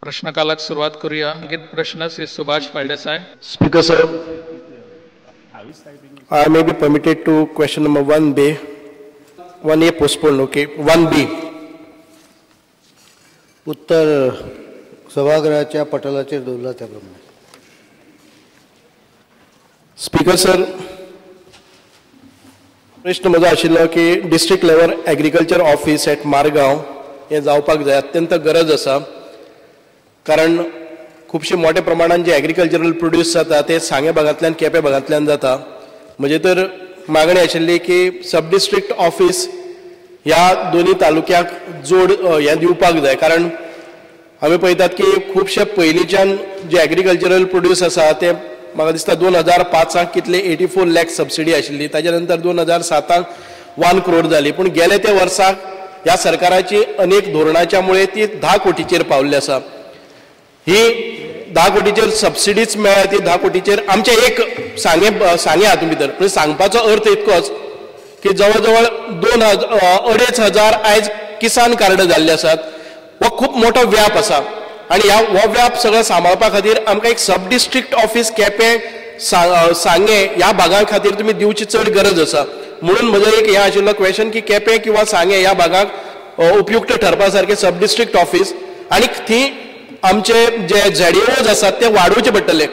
प्रश्नकालाक सुरवात करूया. मागीर प्रश्न Shri Subhash Phaldesai. Speaker sir, I may be permitted to question number 1B. 1A postponed, okay. 1B. उत्तर सभागृहाच्या पटलाचेर दवरला त्या प्रमाणे. स्पीकर सर, प्रश्न म्हजो आशिल्लो की district level agriculture office at Margao हें जावपाक जाय, अत्यंत गरज आसा. कारण खुबशे मोठ्या प्रमाणान जे एग्रीकल्चरल प्रोड्यूस जाता ते सांगे भागांतल्यान, केपें भागांतल्यान जाता. म्हजे तर मागणी आशिल्ली की सब डिस्ट्रिक्ट ऑफिस ह्या दोनी तालुक्याक जोड हें दिवपाक जाय. कारण आमी पळयतात की खुबशे पयलींच्यान जे एग्रीकल्चरल प्रोड्यूस आसा ते म्हाका दिसता 2005 कितले 84 लॅक सबसिडी आशिल्ली, ताच्या नंतर 2007 1 करोड जाली. पूण गेले त्या वर्साक ह्या सरकाराची अनेक धोरणाच्या मुळे ती 10 कोटीचेर पावल्ली आसा. ही 10 कोटीचेर सबसिडीच मेळ्ळ्या, ती 10 कोटीचेर आमचे एक सांगे सांगे हातूंत भितर. पूण सांगपाचो अर्थ इतकोच की जवळ जवळ 2,500 आयज किसान कार्ड जाल्ले आसात. हो खूब मोठो व्याप आसा आनी ह्या हो व्याप सगळो सांबाळपा खातीर आमकां एक सब डिस्ट्रिक्ट ऑफिस केपें सांगे ह्या भागां खातीर तुमी दिवची चड गरज आसा. म्हणून म्हजो एक हें आशिल्लो क्वेशन की केपें किंवा सांगे ह्या भागाक उपयुक्त ठरपा सारकें सब डिस्ट्रिक्ट ऑफिस आनी थंय आमचे जे झेडीओज आसात ते वाडोवचे पडटले.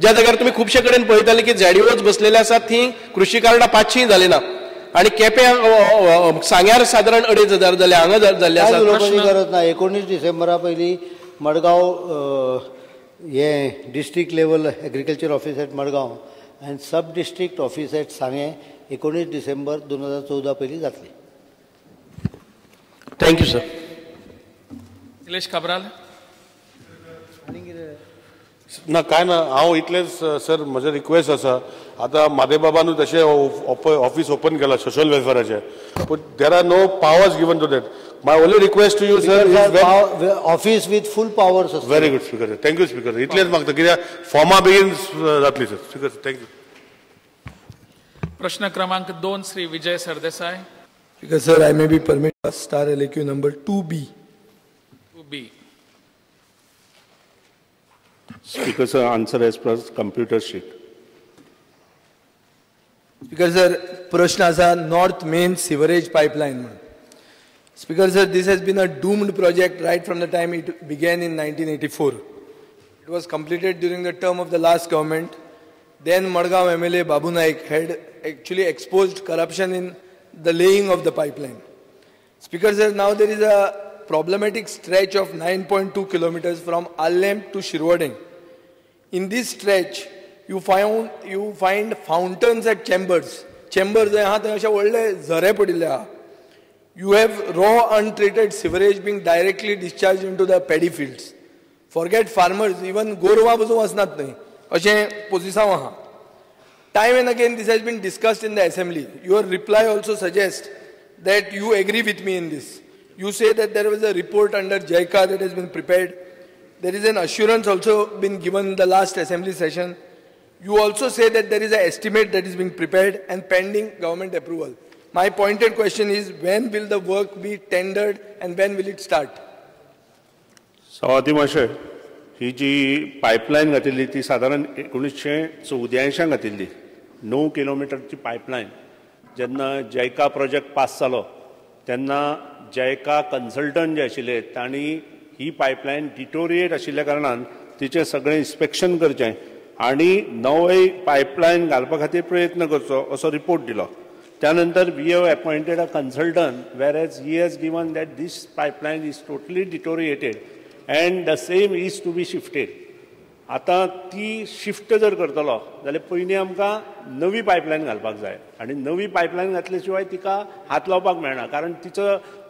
ज्या जाग्यार तुमी खुबशे कडेन पळयताले की झेडीओज बसलेले आसात थंय कृशी कार्डां 500 जाली ना आनी केपें सांग्यार सादारण 2,500 जाले, हांगा जाल्ले आसात. उलोवपाची गरज ना. 19 डिसेंबरा पयलीं मडगांव हें district level agriculture office at Madgaon आनी सब डिस्ट्रिक्ट ऑफिस एट सांगें 19 डिसेंबर 2014 पयलीं जातली. Thank you sir. Nilesh Cabral. ना काय ना, हांव इतलेंच सर म्हजें रिक्वेस्ट आसा. आतां म्हादेबाबानूय तशें ऑफिस ओपन केलां सोशल वेलफेराचें, पूण there are no powers given to that. My only request to you sir, office with full powers. Very good speaker, thank you speaker. इतलेंच मागता कित्याक फॉर्मां बेगीन जातली sir. Speaker sir, thank you. प्रश्न क्रमांक 2 Shri Vijay Sardesai. Speaker sir, I may be permit star LAQ number 2B. 2B. Speaker sir, answer as per computer sheet. Speaker sir, प्रश्न आसा north main sewerage pipeline म्हणून. Speaker sir, this has been a doomed project right from the time it began in 1984. It was completed during the term of the last government. Then Madgaon MLA Babu Naik had actually exposed corruption in the laying of the pipeline. Speaker sir, now there is a problematic stretch of 9.2 kilometers from Alem to Shirwading. In this stretch, you find fountains at chambers. Chambers आहा थंय अशे व्हडले झरे पडिल्ले आहा. You have raw untreated sewerage being directly discharged into the paddy fields. Forget farmers, even गोरवां पसून वचनात न्हय अशें पोजिसांव आहा. Time and again this has been discussed in the assembly. Your reply also suggests that you agree with me in this. You say that there was a report under JICA that has been prepared. There is an assurance also been given in the last assembly session. You also say that there is an estimate that is being prepared and pending government approval. My pointed question is, when will the work be tendered and when will it start? Savati माशे, ही जी pipeline घातिल्ली ती सादारण 1984 घातिल्ली 9 किलोमिटरची pipeline. जेन्ना जायका project pass जालो तेन्ना जायका consultant जे आशिल्ले तांणी ही pipeline deteriorate आशिल्ल्या कारणान तिचें सगळें इन्स्पेक्शन करचें आनी नवे पायपलायन घालपा खातीर प्रयत्न करचो असो रिपोर्ट दिलो. त्यानंतर we have appointed a consultant whereas he has given that this pipeline is totally deteriorated and the same is to be shifted. आतां ती शिफ्ट जर करतलो जाल्यार पयलीं आमकां नवी पायपलायन घालपाक जाय आनी नवी पायपलायन घातले शिवाय तिका हात लावपाक मेळना. कारण तिचो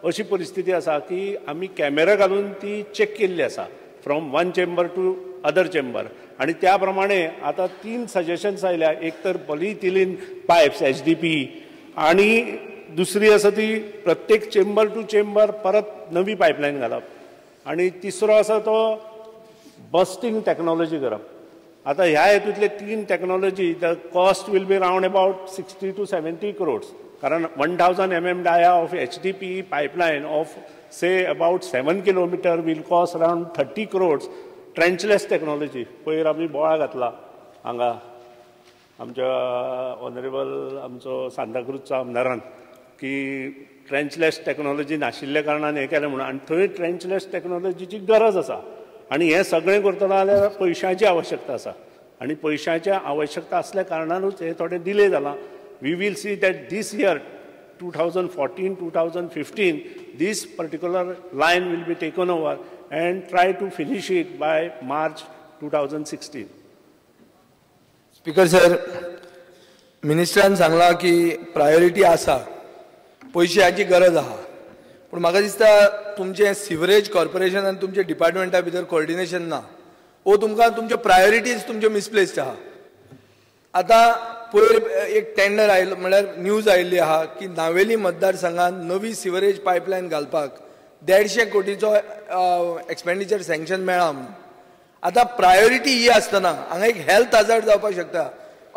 अशी परिस्थिती आसा की आमी कॅमेरा घालून ती चॅक केल्ली आसा from one chamber to other chamber. आनी त्या प्रमाणे आतां 3 सजेशन्स आयल्या. एक तर पॉलिथिलीन पायप्स HDP आनी दुसरी आसा ती प्रत्येक चेंबर टू चेंबर परत नवी पायपलायन घालप आनी तिसरो आसा तो बस्टिंग टॅक्नॉलॉजी करप. आतां ह्या हेतूंतले 3 technology the cost will be round about 60 to 70 crores. कारण 1000 mm dia of HDPE pipeline of say about 7 kilometre will cost around 30 crores. Trenchless technology. पयर आमी बोळा घातला हांगा आमच्या ऑनरेबल आमचो सांताक्रूजचो आमदारान की ट्रेंचलेस टॅक्नॉलॉजी नाशिल्ल्या कारणान हें केलें म्हणून, आनी थंय ट्रेंचलेस टॅक्नॉलॉजीची गरज आसा. आनी हें सगळें करतना जाल्यार पयशांची आवश्यकता आसा आनी पयशांची आवश्यकता आसल्या कारणानूच हें थोडें डिले जालां. We will see that this year 2014 2015 this particular line will be taken over and try to finish it by March 2016. Speaker sir, मिनिस्टरान सांगलां की प्रायोरिटी आसा, पयशांची गरज आहा, पूण म्हाका दिसता तुमचें सिवरेज कॉर्पोरेशन आनी तुमच्या डिपार्टमेंटा भितर कोऑर्डिनेशन ना, वो तुमकां तुमच्यो प्रायोरिटीज तुमच्यो मिसप्लेस्ड आहा. आतां पयर एक टेंडर आयलो, म्हणल्यार न्यूज आयिल्ली आहा की नावेली मतदारसंघात नवी सिवरेज पायपलायन घालपाक 150 कोटीचो एक्सपेंडिचर सँक्शन मेळ्ळा म्हणून. आतां प्रायोरिटी ही आसतना हांगा एक हेल्थ हजार्ड जावपाक शकता.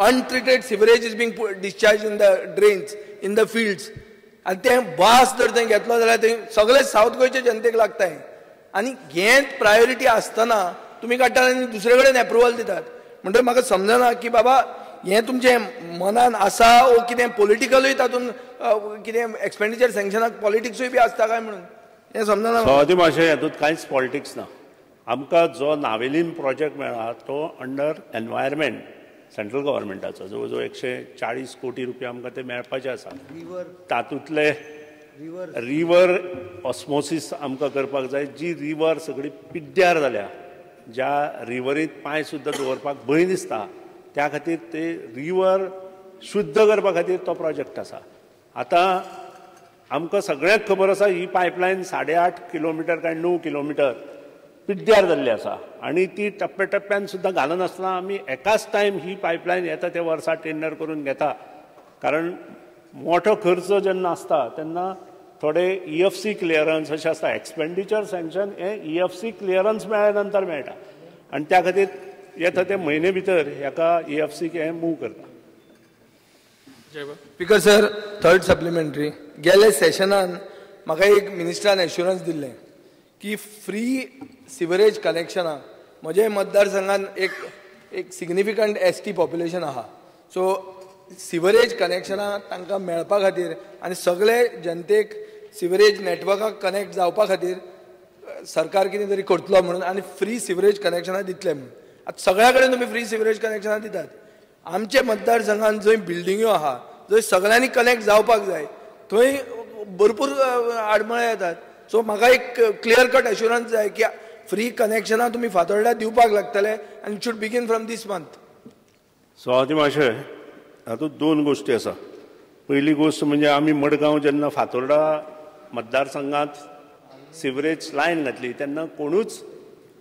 Untreated sewerage is being discharge in the drains, in the fields, आनी तें वास जर थंय घेतलो जाल्यार थंय सगळे सावथ गोंयचे जनतेक लागता. आनी हें प्रायोरिटी आसतना तुमी काडटात आनी दुसरे कडेन एप्रुवल दितात. म्हणटकीर म्हाका समजना की बाबा हें तुमचें मनान आसा वो कितें पॉलिटिकलूय तातूंत कितें एक्सपेंडिचर सँक्शनाक पॉलिटिक्सूय बी आसता काय म्हणून हें समजना. सवादी मातशें हातूंत कांयच पॉलिटिक्स ना. आमकां जो नावेलीन प्रोजेक्ट मेळ्ळा तो अंडर एनवायरमेंट सेंट्रल गव्हर्मेंटाचो जवळ जवळ 140 कोटी रुपया आमकां ते मेळपाचे आसा. तातूंतले रिवर ऑस्मोसीस आमकां करपाक जाय. जी रिवर सगळी पिड्ड्यार जाल्या, ज्या रिवरींत पांय सुद्दां दवरपाक भंय दिसता, त्या खातीर ते रिवर शुद्ध करपा खातीर तो प्रोजेक्ट आसा. आतां आमकां सगळ्यांक खबर आसा ही पायपलायन 8.5 किलोमिटर काय 9 किलोमिटर पिड्ड्यार जाल्ली आसा आनी ती टप्प्या टप्प्यान सुद्दां घालनासतना आमी एकाच टायम ही पायपलायन येता त्या वर्सा टेंडर करून घेता. कारण मोठो खर्च जेन्ना आसता तेन्ना थोडे EFC clearance अशें आसता. एक्सपेंडिचर सँक्शन हें EFC clearance मेळ्ळ्या नंतर मेळटा आनी त्या खातीर येता ते म्हयने भितर हेका EFC हें मूव करता. Speaker sir, third supplementary. गेले सेशनान म्हाका एक मिनिस्टरान एश्युरन्स दिल्लें की फ्री सिवरेज कनेक्शनां म्हज्या मतदारसंघान एक एक सिग्निफिकंट ST population आहा, सो सिवरेज कनेक्शनां तांकां मेळपा खातीर आनी सगळे जनतेक सिवरेज नेटवर्काक कनेक्ट जावपा खातीर सरकार कितें तरी करतलो म्हणून आनी फ्री सिवरेज कनेक्शनां दितले म्हणून. आतां सगळ्या कडेन तुमी फ्री सिवरेज कनेक्शनां दितात. आमच्या मतदारसंघान जंय बिल्डिंग्यो आहा, जंय सगळ्यांनी कनेक्ट जावपाक जाय, थंय भरपूर आडमळे येतात. सो म्हाका एक क्लियर कट एश्युरन्स जाय की फ्री कनेक्शनां तुमी फातोर्डा दिवपाक लागतले आनी it should begin from this month. सवादी माशे, हातूंत दोन गोश्टी आसा. पयली गोश्ट म्हणजे आमी मडगांव जेन्ना फातोर्डा मतदारसंघांत सिवरेज लायन घातली तेन्ना कोणूच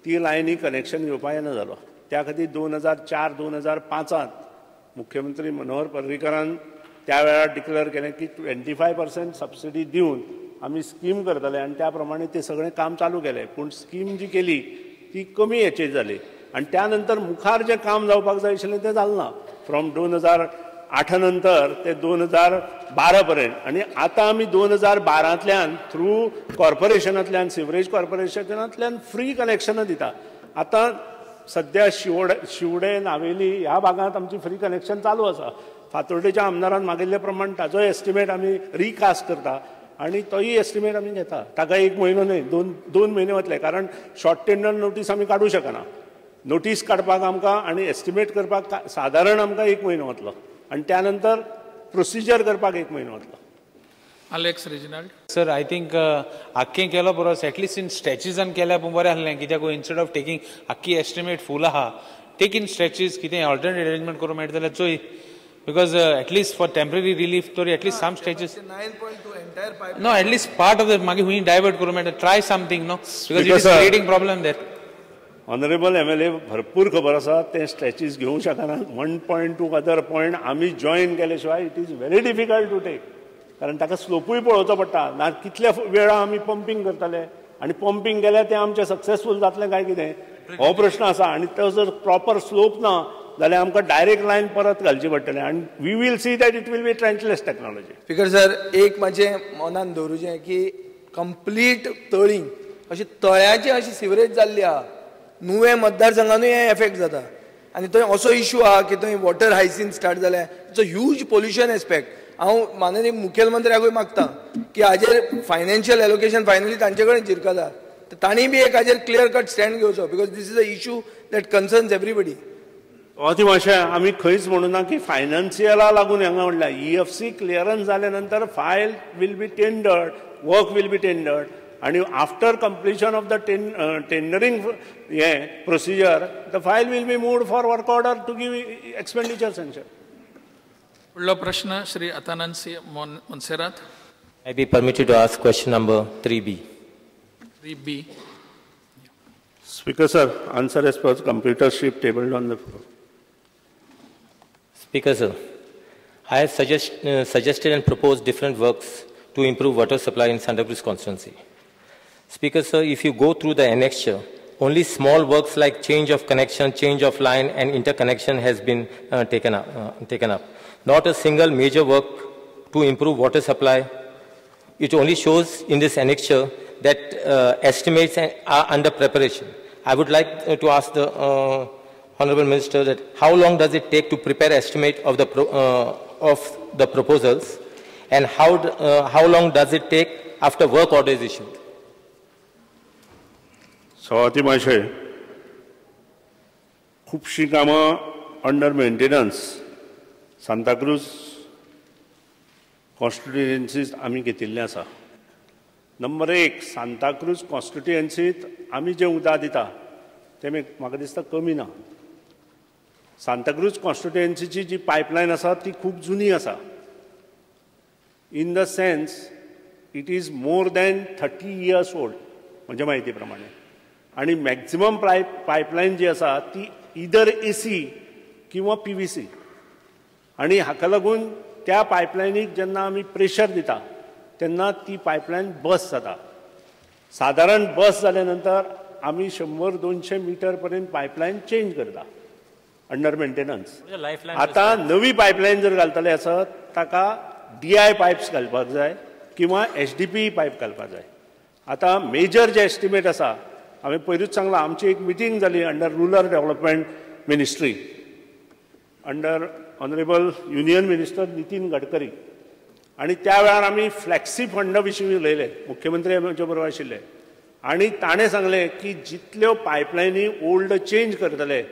ती लायनी कनेक्शन घेवपाक येना जालो. त्या खातीर 2004 2005 मुख्यमंत्री मनोहर पर्रीकरान त्या वेळार डिक्लेअर केलें की 25% सबसिडी दिवन आमी स्कीम करतले आनी त्या प्रमाणे ते सगळें काम चालू केलें. पूण स्कीम जी केली ती कमी हेचेर जाली आनी त्या नंतर मुखार जें काम जावपाक जाय आशिल्लें तें जालें ना. फ्रॉम 2008 नंतर ते 2012 पर्यंत आनी आतां आमी 2012 थ्रू कॉर्पोरेशनांतल्यान सिवरेज कॉर्पोरेशनांतल्यान फ्री कनेक्शनां दिता. आतां सद्या शिवडे नावेली ह्या भागांत आमची फ्री कनेक्शन चालू आसा. फातोर्डेच्या आमदारान मागिल्ले प्रमाण ताजोय एस्टिमेट आमी रिकास्ट करता आनी तोय एस्टिमेट आमी घेता. ताका 1 म्हयनो न्हय 2 म्हयने वतले, कारण शॉर्ट टेंडर नोटीस आमी काडूं शकना. नोटीस काडपाक आमकां आनी एस्टिमेट करपाक सादारण आमकां 1 म्हयनो वतलो आनी त्या नंतर प्रोसिजर करपाक 1 म्हयनो वतलो. Alex Reginald. Sir, I think आख्खें केलो बरो, एटलिस्ट इन स्ट्रेचीसान केल्यार बरें आसलें. कित्याक इन्स्टेड ऑफ टेकींग आख्खी एस्टिमेट फूल आहा, टेक इन स्ट्रेचीस कितें ऑल्टरनेट अरेंजमेंट करूंक मेळटा जाल्यार चोय, because at least for temporary relief तरी at least some stretches 9.2 entire pipe no at least part of the मागीर हुंय डायवर्ट करूंक मेळटा. Try something no, because it is creating problem there. Honourable MLA भरपूर खबर आसा ते स्ट्रेचीस घेवंक शकना. 1.2 अदर पॉयंट आमी जॉयन केले शिवाय it is very difficult to take, कारण ताका स्लोपूय पळोवचो पडटा ना कितल्या वेळा आमी पंपींग करतले आनी पंपींग केल्यार तें आमचें सक्सेसफूल जातलें काय कितें हो प्रश्न आसा. आनी तो जर प्रॉपर स्लोप ना जाल्यार आमकां डायरेक्ट लायन परत घालची पडटली आनी we will see that it will be trenchless technology. Speaker sir, एक म्हाजें मनान दवरुचें की कंप्लीट तळी अशी तळ्याची अशी सिवरेज जाल्ली आहा. नुवें मतदारसंघानूय हें एफेक्ट जाता आनी थंय असो इशू आहा की थंय वॉटर हायसीन स्टार्ट जालें. It's a huge pollution aspect. हांव माननीय मुखेलमंत्र्याकूय मागता की हाजेर फायनान्शियल एलोकेशन फायनली तांचे कडेन जिरकता, तांणी बी एक हाजेर क्लियर कट स्टँड घेवचो, because this is a issue that concerns everybody. अती मातशें आमी खंयच म्हणूना की फायनान्शियला लागून हांगा म्हणल्यार EFC clearance जाल्या नंतर file will be tendered, work will be tendered आनी after completion of the tendering हें procedure the file will be moved for work order to give expenditure sanction. फुडलो प्रश्न Shri Atanasio Monserrate. I be permitted to ask question number 3B. 3B. Speaker sir, answer as per computer sheet tabled on the floor. Speaker sir, I have suggested and proposed different works to improve water supply in Santacruz constituency. Speaker sir, if you go through the annexure, only small works like change of connection, change of line and interconnection has been taken up. Not a single major work to improve water supply. It only shows in this annexure that estimates are under preparation. I would like to ask the Honorable Minister that how long does it take to prepare estimate of the proposals, and how long does it take after work order is issued? सवाती माशे खुबशीं कामां under maintenance Santa Cruz कॉन्स्टिट्युएन्सीत आमी घेतिल्लें आसा. Number 1, Santa Cruz कॉन्स्टिट्युएन्सीत आमी जें उदक दिता तें म्हाका दिसता कमी ना. सांताक्रूज कॉन्स्टिट्युएन्सीची जी पायपलायन आसा ती खूब जुनी आसा. In the sense it is more than 30 years old म्हज्या म्हायती प्रमाणे. आनी मॅक्झिमम पायपलायन जी आसा ती इदर AC किंवा PVC, आनी हाका लागून त्या पायपलायनीक जेन्ना आमी प्रेशर दिता तेन्ना ती पायपलायन बस जाता. सादारण बस जाल्या नंतर आमी 100-200 मिटर पर्यंत पायपलायन चेंज करता अंडर मेंटेनन्स. आतां नवी पायपलायन जर घालतले आसत ताका DI pipes घालपाक जाय किंवा HDP pipe घालपाक जाय. आतां मेजर जे एस्टिमेट आसा हांवें पयरूच सांगलां, आमची एक मिटींग जाली under rural development ministry under honourable union minister Nitin Gadkari, आनी त्या वेळार आमी फ्लॅक्सी फंडा विशीं उलयले. मुख्यमंत्री आमचे बरोबर आशिल्ले आनी ताणें सांगलें की जितल्यो पायपलायनी ओल्ड चेंज करतले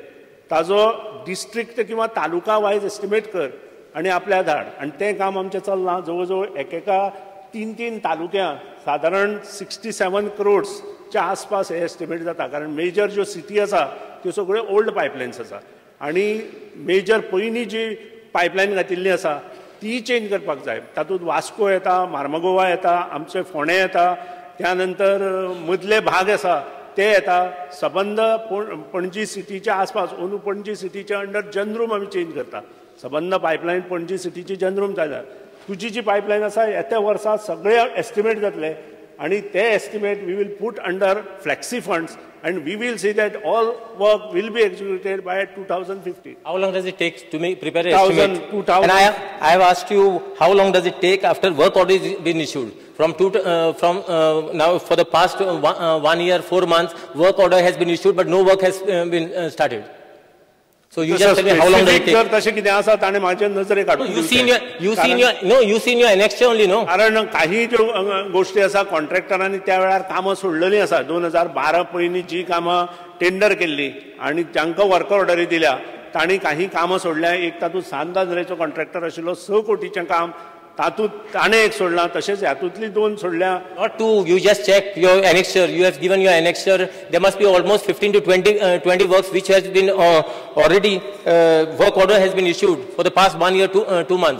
ताजो डिस्ट्रिक्ट किंवा तालुका वायज एस्टिमेट कर आनी आपल्या धाड. आनी तें काम आमचें चल्लां. जवळ जवळ एकेका 3-3 तालुक्यांत सादारण 67 करोड्सच्या आसपास हे एस्टिमेट जाता, कारण मेजर ज्यो सिटी आसा त्यो सगळ्यो ओल्ड पायपलायन्स आसा आनी मेजर पयलीं जी पायपलायन घातिल्ली आसा ती चेंज करपाक जाय. तातूंत वास्को येता, मार्मागोवा येता, आमचे फोंडें येता, त्या नंतर मदले भाग आसा ते येता. सबंद पणजी सिटीच्या आसपास अंदू पणजी सिटीच्या अंडर जनरूम आमी चेंज करता. सबंद पायपलायन पणजी सिटीची जनरूम जाल्या. तुजी जी पायपलायन आसा येत्या वर्सा सगळे एस्टिमेट जातले आनी ते estimate we will put under flexi funds and we will see that all work will be executed by 2050. How long does it take to prepare an estimate? 2000. And I have asked you how long does it take after work order has been issued? From now for the past 1 year 4 months, work order has been issued, but no work has been started. So you just tell me how long does it take? जर तशें कितें आसा ताणें म्हाजे नजरेक हाडून you see in your annexure only, no? कारण काही ज्यो गोष्टी आसा कॉन्ट्रॅक्टरांनी त्या वेळार कामां सोडलेलीं आसा. 2012 पयलीं जी कामां टेंडर केल्ली आनी जांकां वर्क ऑर्डरी दिल्या तांणी काही कामां सोडल्या. एक तातूंत सांतांद्रेचो कॉन्ट्रॅक्टर आशिल्लो, 6 कोटीचें काम तातूंत ताणें एक सोडलां, तशेंच हातूंतली 2 सोडल्या. Not 2, you just check your annexure. You have given your annexure. There must be almost 15 to 20 works which has been already work order has been issued for the past 1 year 2 months.